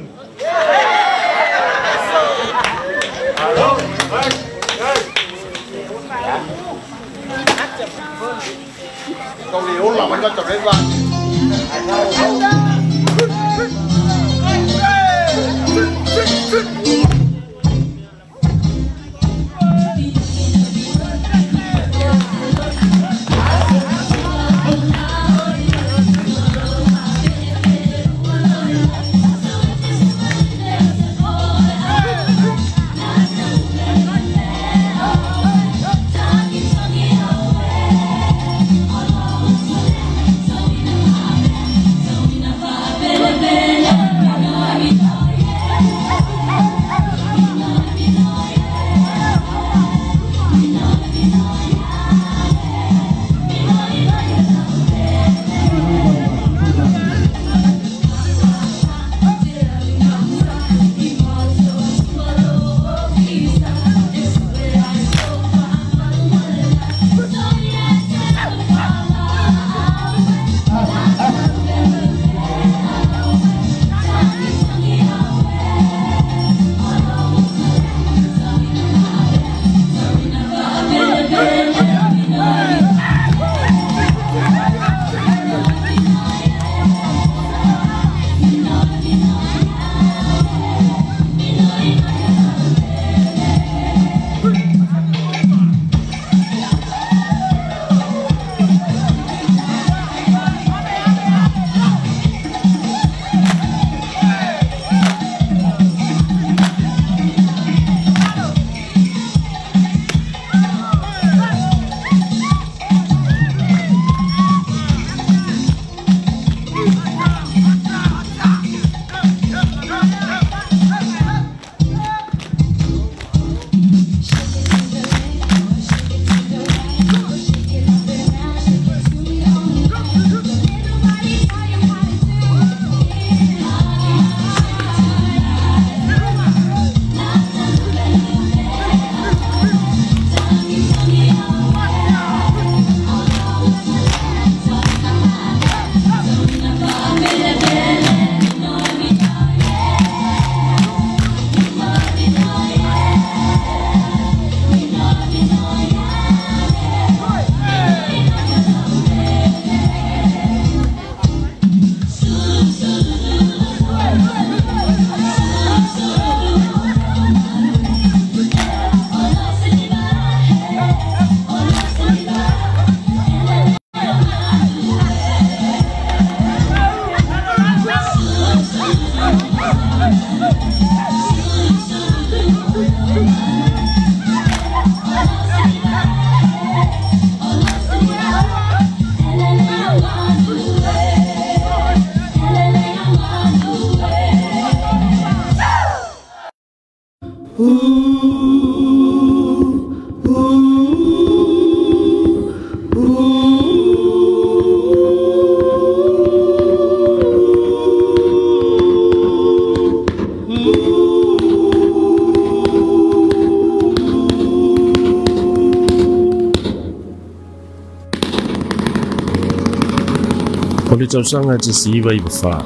O le tausaga te siva i wawha.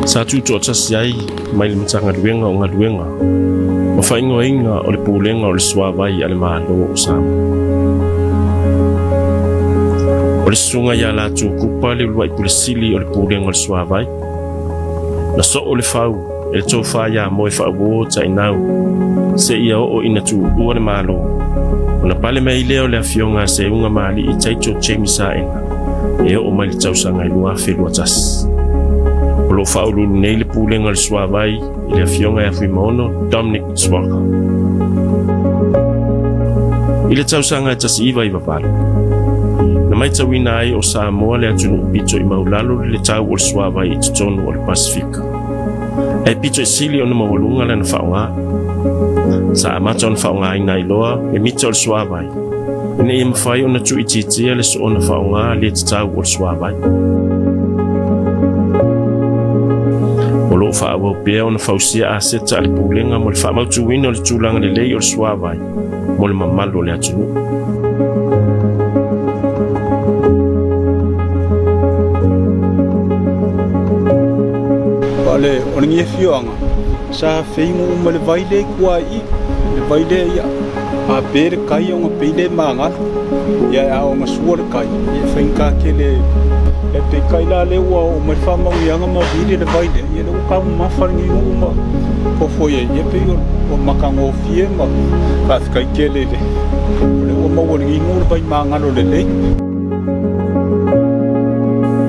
Sa tū tasi ai mai le matanga luenga o ngā luenga. Ma whaingoa inga o le pūlenga o le suavai a le mālo o Samoa. O le sunga ia la tūkupa le uluai pule sili o le pūlenga o le suavai. Na so o le whau e le tōwha ia moe whaawō ta inau. Se ia o ina tū ua le mālo. O na pale mei leo le afionga se unga maali i taito James Aena. E o mai le tausaga i 2021. O lo whaululu nei le pūlenga le suavai i le afionga e Fuimaono Dominic Swaka. I le tausaga e 1998. Na mai tauina ai o Samoa le atunuu pito i maulalo le tau o le suavai i totonu o le Pasifika. E pito i sili ona maualuga lana whaonga. Sa amata ona whaonga ina iloa e mita o le suavai. Ina ia mawhai ona tu i titia le so ona whaonga le te tau o le suavai. O loo whaawau pea ona fausia a seta a le pūlenga mo le whaamautuina o le tūlanga le lei o le suavai mo le mamalu o le atunuu. le o le afioaga sa feigu uma le vai lea i kuaii le vai lea ia a pe le kai ona pei le magalu ia a ona sua le kai ia faigata tele e pe kai la le ua o mai faamauiaga ma vili le vai lea ia le ua taumamafa le gigu ma fofo ia ia pei o makagofie ma faafetai tele le o le ua maua le gigu le vai magalo lelei.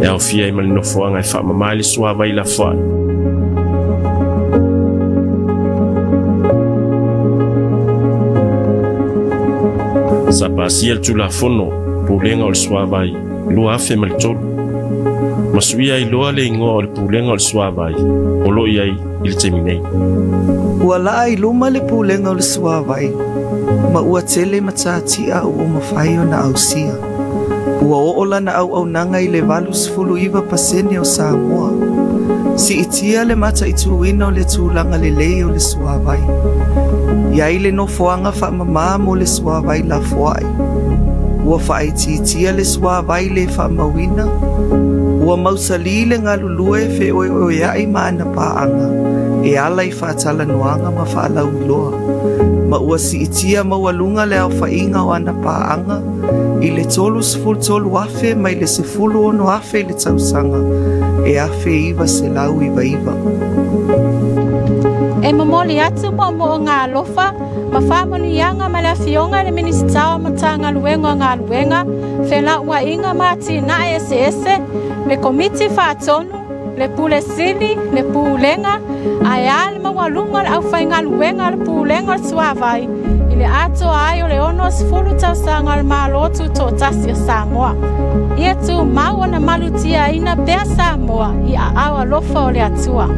E aofia ai ma le nofoaga e faamamā i le suāvai lafoai. Sa pasia le Tulafono Pulega o le Suavai 2003. Ma suia ai loa le igoa o le Pulega o le Suavai o loo i ai i le taimi nei. Ua laa i luma le pulega o le suavai, ma ua tele matati'a ua mafai ona ausia. Ua oo lana auaunaga i le 89% o Samoa. Siitia le mataituina o le tulaga lelei o le suavai. Iai le nofoaga faamamā mo le suavai lafoai. Ua faaitiitia le suavai le faamauina. Ua mausalī le galulue feoeoeaʻi ma ana paaga e ala i faatalanoaga ma faalauiloa. Ma ua siitia maualuga le aofaiga o ana paaga i le 33,000 mai le 16,000 i le tausaga e 1999. E momoli atu moomooga alofa ma faamanuiaga ma le afioga i le Minisita o Matagaluega o Galuega, Felauaiga ma Atinae Eseese, le Komiti Faatonu, le Pule Sili, le Pulega, ae a le maualuga o le aufaigaluega a le Pulega o le Suavai i le atoa ai o le 60 tausaga o le Malo Tutoatasi o Samoa. Ia tumau ona malutiaina pea Samoa i aao alofa o le Atua.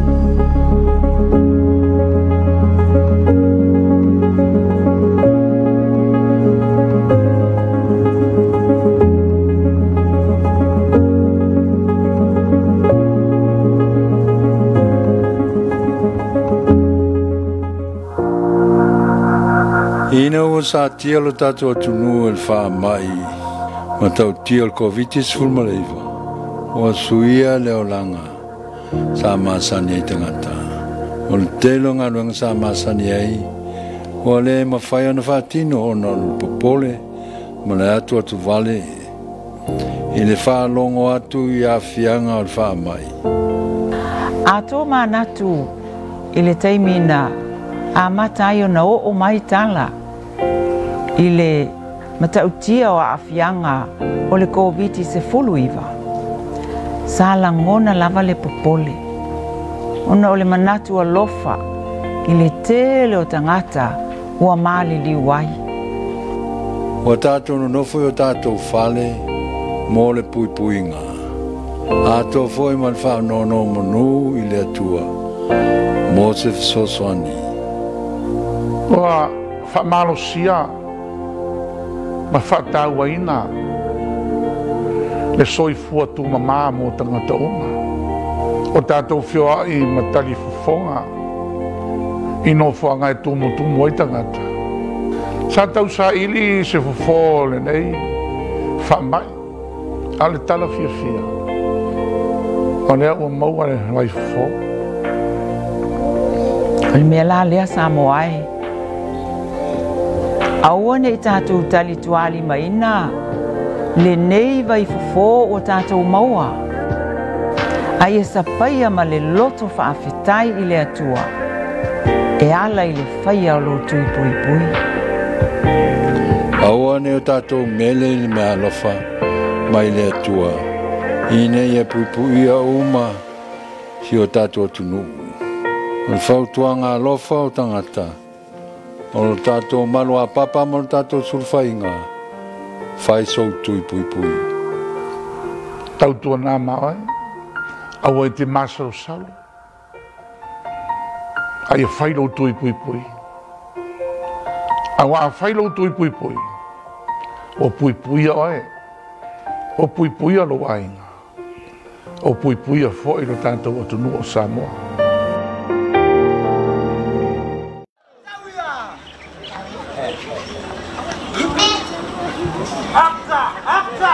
Ina ua satia lo tatou atunuu e le faamai ma tautia o le Koviti-19, ua suia le olaga sa masani ai tagata. O le tele o galuega sa masani ai, ua le mafai ona faatino ona o le popole ma le atu atu vale i le faalogo atu i aafiaga o le faamai. A tō manatu i le taimi na amata ai ona oo mai tala i le matautia o aafiaga o le Koviti-19. Sa lagona lava le popole, ona o le manatu alofa i le tele o tagata ua maliliu ai. Ua tatou nonofo i o tatou fale mo le puipuiga. Atoa foi ma le faanonomanu i le Atua mo se fesoasoani. Ua faamalosia ma faatauaina le soifua tumamā mo tagata uma. O tatou feoai ma talifofoga i nofoaga e tumutumu ai tagata. Sa tausaili se fofo lenei faamai, a o le tala fiafia o lea ua maua le vaifofo. O le mea la lea Samoa e. Aua nei tatou talitualimaina lenei vaifofo ua tatou maua. A ia sapaia ma le loto faafetai i le Atua e ala i le faia o lo tui puipui. Aua nei o tatou mele i le meaalofa mai le Atua, ina ia puipuia uma si o tatou atunuu. O le fautuaga alofa o tagata, o lo tatou maluapapa ma lo tatou sulufaiga, fai sou tui puipui. Tautuana ma oe, aua e te masalosalo, a ia fai lou tui puipui. Aua a fai lou tui puipui, ua puipuia oe, ua puipuia lou aiga, ua puipuia foi lo tatou atunuu o Samoa. Akta!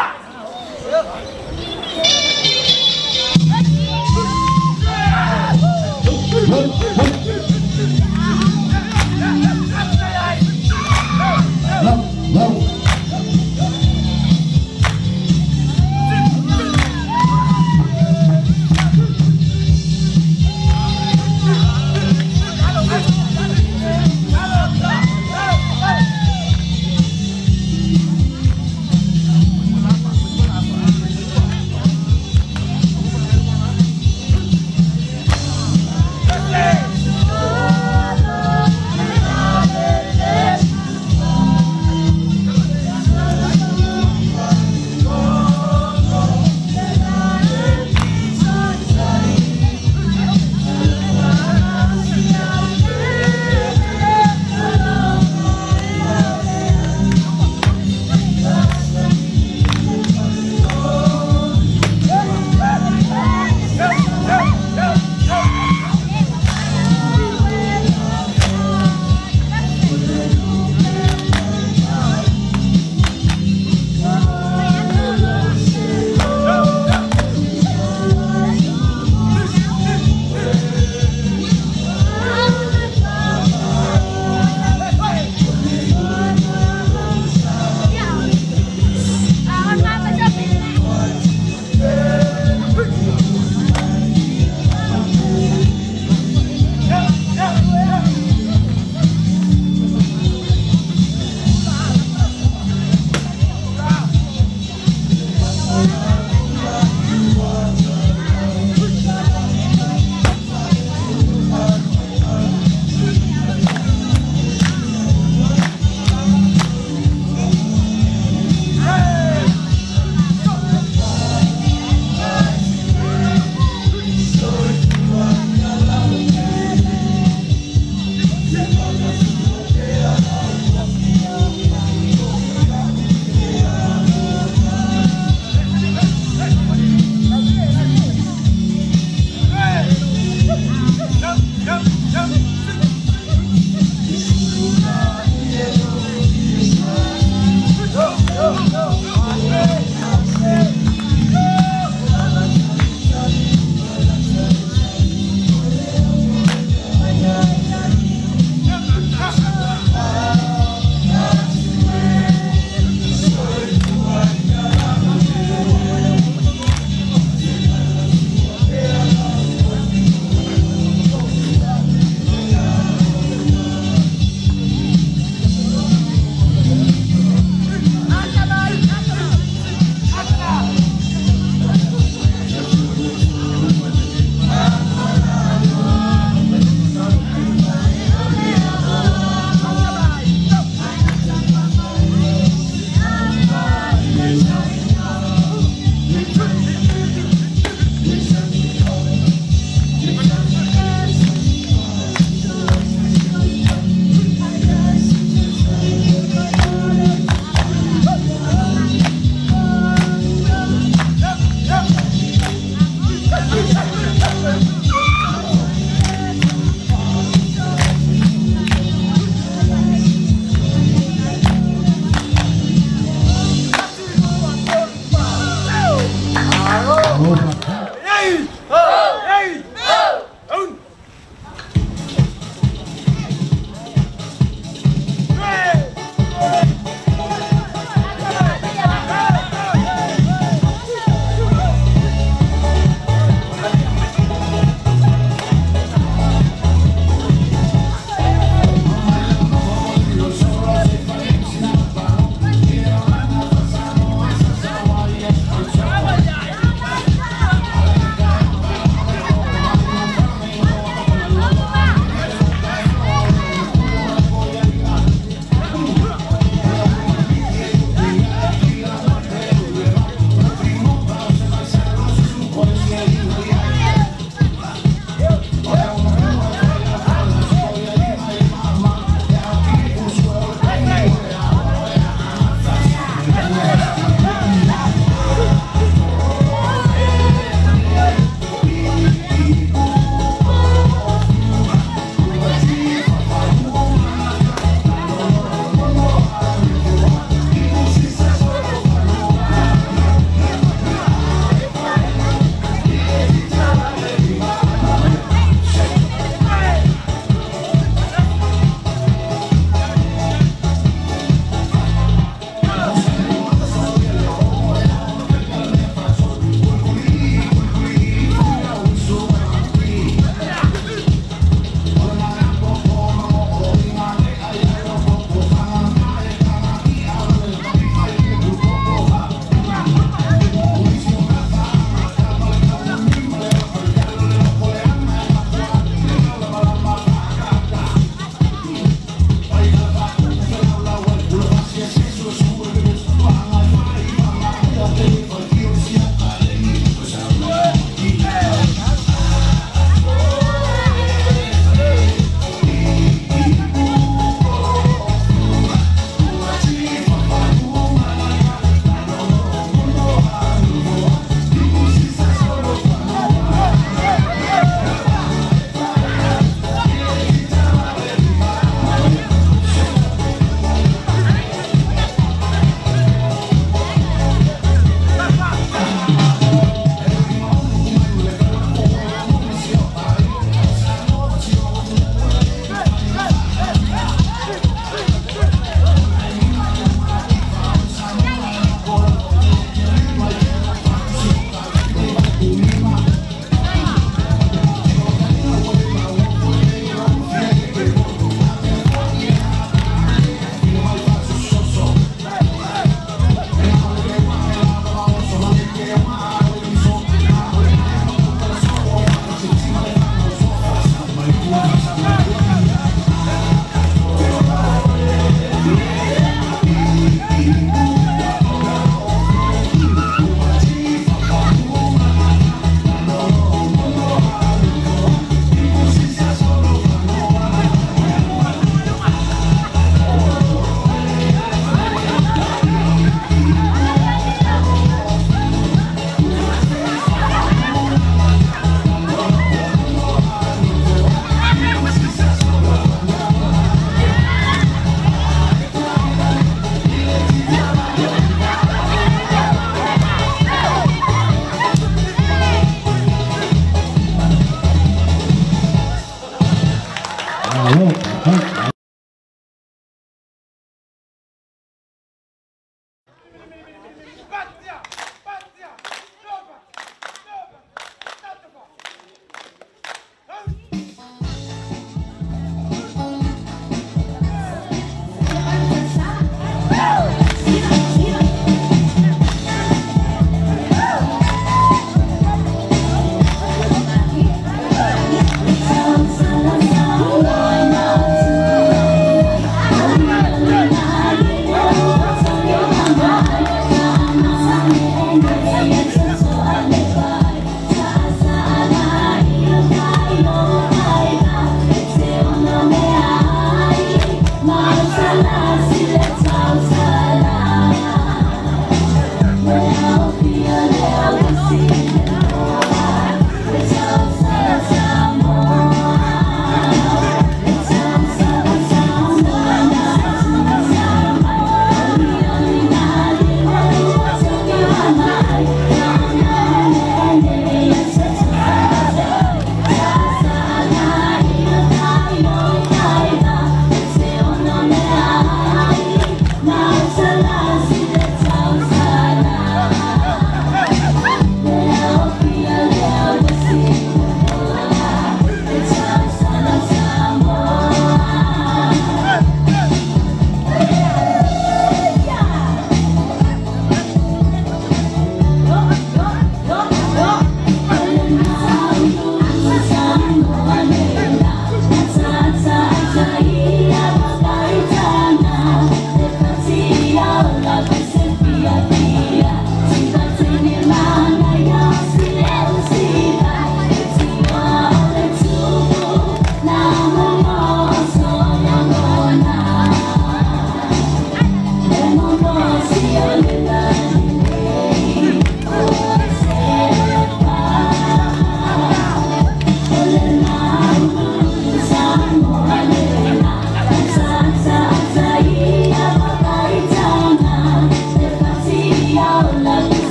See.